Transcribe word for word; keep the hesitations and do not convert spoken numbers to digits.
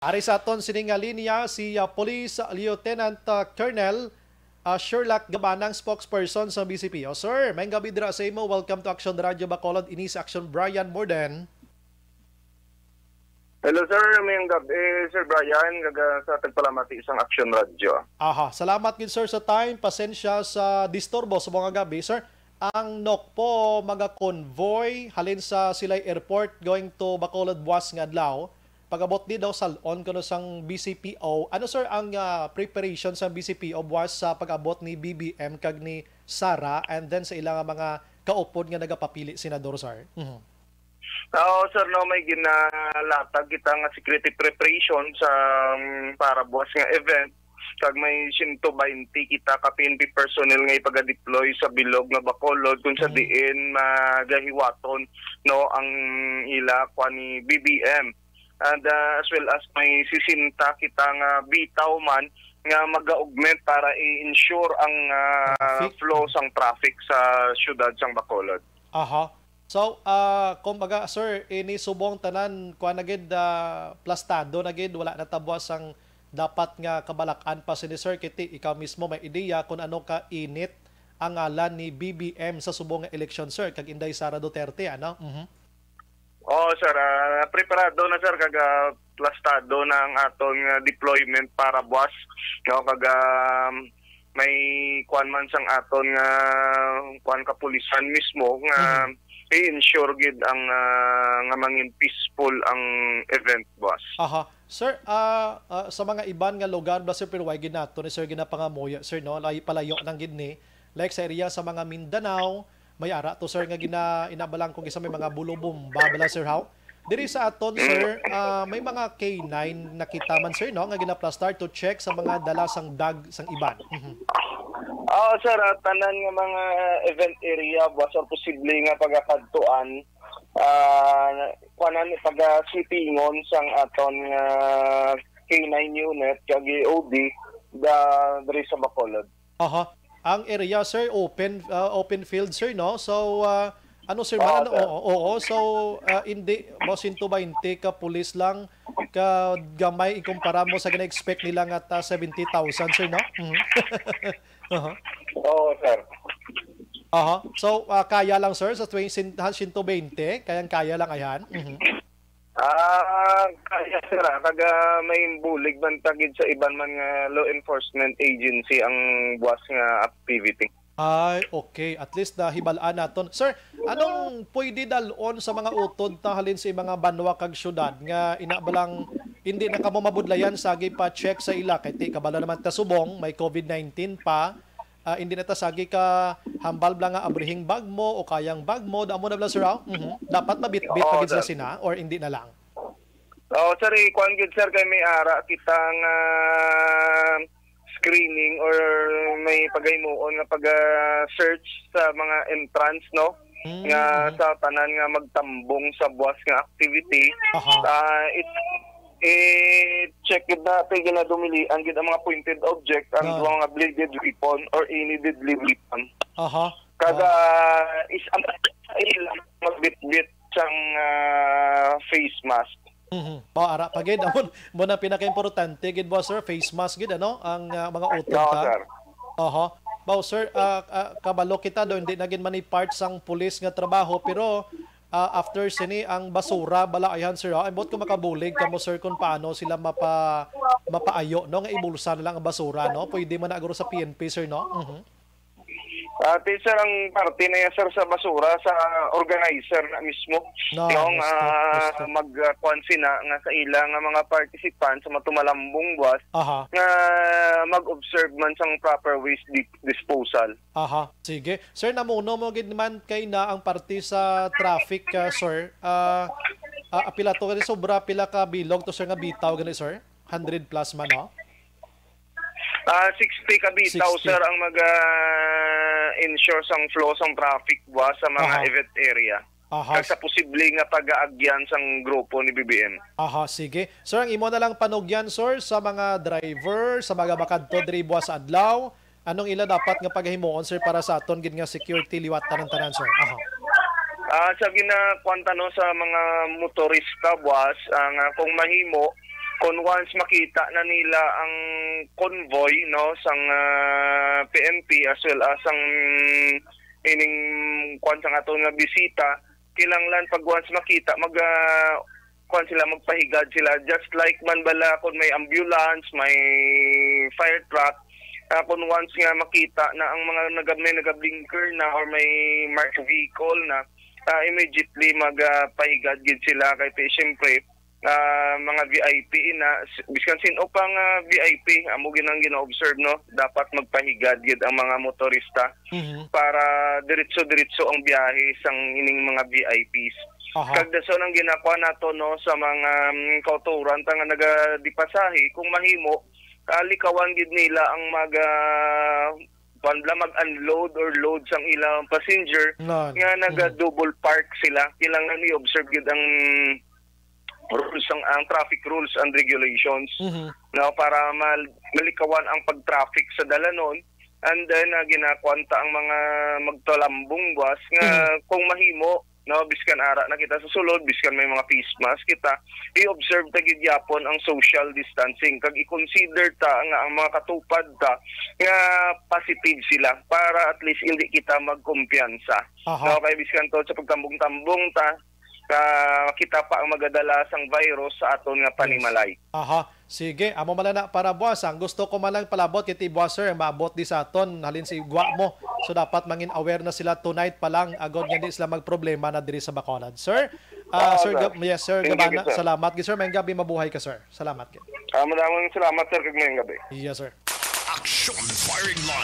Ari sa aton sining nga linya si, ah, Police Lieutenant, ah, Colonel, ah, Sherlock Gabanang, spokesperson sa B C P O. Sir, may gabi dira sa imo. Welcome to Action Radio Bacolod. Ini si Action Brian Morden. Hello, sir. Mayong gabi, Sir Brian. Kaga sa tagpalamati sang Action Radio. Aha, salamat gid, sir, sa time. Pasensya sa disturbo sa mga gabi, sir. Ang NOCPO maga-convoy halin sa Silay Airport going to Bacolod buwas nga adlaw. Pag-abot ni daw salon kuno sang B C P O. Ano, sir, ang, ah, preparation sang B C P O buwas sa pag-abot ni B B M kag ni Sara and then sa ila nga mga kaupod nga nagapapili, Senador, sir? Mhm. Oo, sir, no, may ginalatag kita nga security preparation sa, um, para buwas nga event. Kag may siyento baynte kita ka P N P personnel nga ipaga-deploy sa bilog nga Bacolod kung sa Mm. diin magahiwaton, no, ang ila kwa ni B B M. And, uh, as well as may sisenta kita nga bitaw man nga mag-augment para i-ensure ang, uh, Traffic. flow sang traffic sa siyudad sang Bacolod. Aha. So, ah, kumbaga, sir, ini subong tanan, kuan na gid, ah, plastado na gid, wala na tabwas ang dapat nga kabalak-an pa sini, sir, kay ti ikaw mismo may ideya kung ano ka init ang ngalan ni B B M sa subong nga eleksyon, sir, kag Inday Sara Duterte, ano? Mhm. Oo, sir. Ah, preparado na, sir, kag, ah, plastado na ang aton nga deployment para buwas, no? Kag, ah, may kuwan man sang aton nga, kuwan, kapulisan mismo nga Mhm. i-ensure gid ang, ah, nga mangin peaceful ang event, boss. Aha. Sir, ah, ah, sa mga iban nga lugar, bala, sir, pero way gid nato ni sir ginapangamuyo, sir, no? Lay-, palayo lang gid ni. Like sa area sa mga Mindanao, may ara to, sir, nga gina-, inabalang kung isa may mga bulubumba, bala, sir, how? Diri sa aton, sir, ah, may mga K nine nakita man, sir, no, nga ginaplastar to check sa mga dala sang dag sang iban. Mhm. Oo, sir, ah, tanan nga mga event area, buwas or posible nga pagakadtuan, ah, kuanan, pag-sweepingon sang aton nga K nine unit kag O D da, diri sa Bacolod. Aha. Ang area, sir, open, ah, open field, sir, no? So, ah, ano, sir, Oo, man, ano, sir. Oo, oo. So, ah, hindi, mga siyento baynte ka pulis lang, ka gamay ikumpara mo sa gina-expect nila nga ta seventy thousand, sir, no? Mhm. Aha. Oo, sir. Aha. So, ah, kaya lang, sir, sa twenty, sin-, ha, siyento baynte, kayang-kaya lang, ayan. Mhm. Ah, kaya, sir, ah, kag, ah, may bulig man ta gid sa iban man nga law enforcement agency ang buwas nga activity. Ay, okay. At least nahibal-an naton. Sir, anong pwede dal-on sa mga utod ta halin sa mga banwa kag syudad nga ina ba lang hindi na kamo mabudlayan sa gipa-check sa ila? Kay ti, kabalo naman ta subong, may covid nineteen pa. Ah, hindi na ta sagi ka hambal bala nga abrihing bag mo o kayang bag mo, damo na bala, sir, ah? Mhm. Dapat mabitbit pa Oo, gid sila sir. Sina or hindi na lang? Oo, sir, eh, kuwan gid, sir, kay may ara kita nga screening or may pagahimuon nga pag-search sa mga entrance, no? Mm, Nga mhm. Sa tanan nga magtambong sa buwas nga activity, Aha. Ah, it, i-check gid natin, ginadumilian gid ang mga pointed object, ang Yan. Mga bladed weapon or any deadly weapon. Aha. Kag, Wow. Ah, is ang ilang magbitbit sang, ah, face mask. Mhm. Oh, ara pa gid. Amo, mo na pinakaimportante gid, boss, sir, face mask gid, ano, ang, ah, mga utod Oo, ta. Sir. Oho. Boss, sir, ah, ah, kabalo kita do, hindi na gid man ni part sang pulis nga trabaho, pero, ah, after sini ang basura, bala, ayan, sir, ah, ambot ko makabulig kamo, sir, kung paano sila mapa-, mapaayo, no, nga ibulsa na lang ang basura, no? Pwede man na aguro sa P N P, sir, no? Mhm. Ah, ti, sir, ang parte na yan, sir, sa basura, sa organizer na mismo. No, Yung, gusto, ah, gusto. Mag, ah, kuwan sina nga sa ila nga mga participants sa matumalambong buwas Aha. Nga mag-observe man sang proper waste di-, disposal. Aha, sige. Sir, namuno mo gid man kay na ang parte sa traffic, ah, sir. Ah, ah, pila to gani sobra, pila ka bilog to, sir, nga bitaw gani, sir? Hundred plus man, no? Ah, sixty ka bitaw, Sixty. Sir, ang mag, ah, ensure sang flow sang traffic ba sa mga Aha. Event area. Aha. Kag sa posible nga pag-aagyan sang grupo ni B B M. Aha, sige. Sir, ang imo na lang panugyan, sir, sa mga driver, sa mga makadto diri buwas sa adlaw, anong ila dapat nga pagahimuon, sir, para sa aton gid nga security liwat tanan-tanan, sir? Aha. Ah, sa ginakuan ta, no, sa mga motorista, buwas, ang, ah, kung mahimo, Kung once makita na nila ang convoy, no, sang, ah, P N P as well as ang ining kwan sang aton nga bisita, kinahanglan pag once makita, mag, ah, kwan sila, magpahigad sila. Just like man bala kung may ambulance, may fire truck, ah, kung once nga makita na ang mga nagab-, may nagablinker na or may marked vehicle na, ah, immediately magpahigad gid sila kay ti-, siyempre, ah, mga V I P na, s-, biskan sin-o pa nga V I P, amo gid ang gina-observe, no? Dapat magpahigad gid ang mga motorista Mhm. para diretso-diretso ang biyahe sang ining mga V I Ps. Aha. Kag dason ang ginakuha nato, no, sa mga, mm, kautoran ta nga nagadipasahe, kung mahimo, ah, likawan gid nila ang mag, ah, kuwan bala, mag-unload or load sang ilang passenger Na, nga mhm. naga-double park sila. Kinahanglan i-observe gid ang rules, ang, ang traffic rules and regulations, Mhm. no, para mal-, malikawan ang pag-traffic sa dalanon. And then, ah, ginakuwanta ang mga magtalambong bus nga Mhm. kung mahimo, no, biskan ara na kita sa sulod, biskan may mga face mask kita, i-observe ta gid yapon ang social distancing, kag i-consider ta nga ang mga katupad ta nga positive sila para at least hindi kita magkumpiyansa. Aha. No, kay biskan to sa pagtambong-tambong ta, ah, kita pa ang magadala sang virus sa aton nga Yes. panimalay. Aha. Sige, amo man na para buwas. Ang gusto ko man lang palabot kay ti buwas, sir, maabot di sa aton, halin si gwa mo. So, dapat mangin aware na sila tonight pa lang, agod nga di sila magproblema na diri sa Bacolod. Sir, ah, Ah, Sir sir. Gab-, yes, sir, Thank you, Gabana, sir. salamat gid, sir. Maayong gabi, mabuhay ka, sir. Salamat gid. Ah, madamong salamat, sir, kag maayong gabi. Yes, sir. Action Firing Line.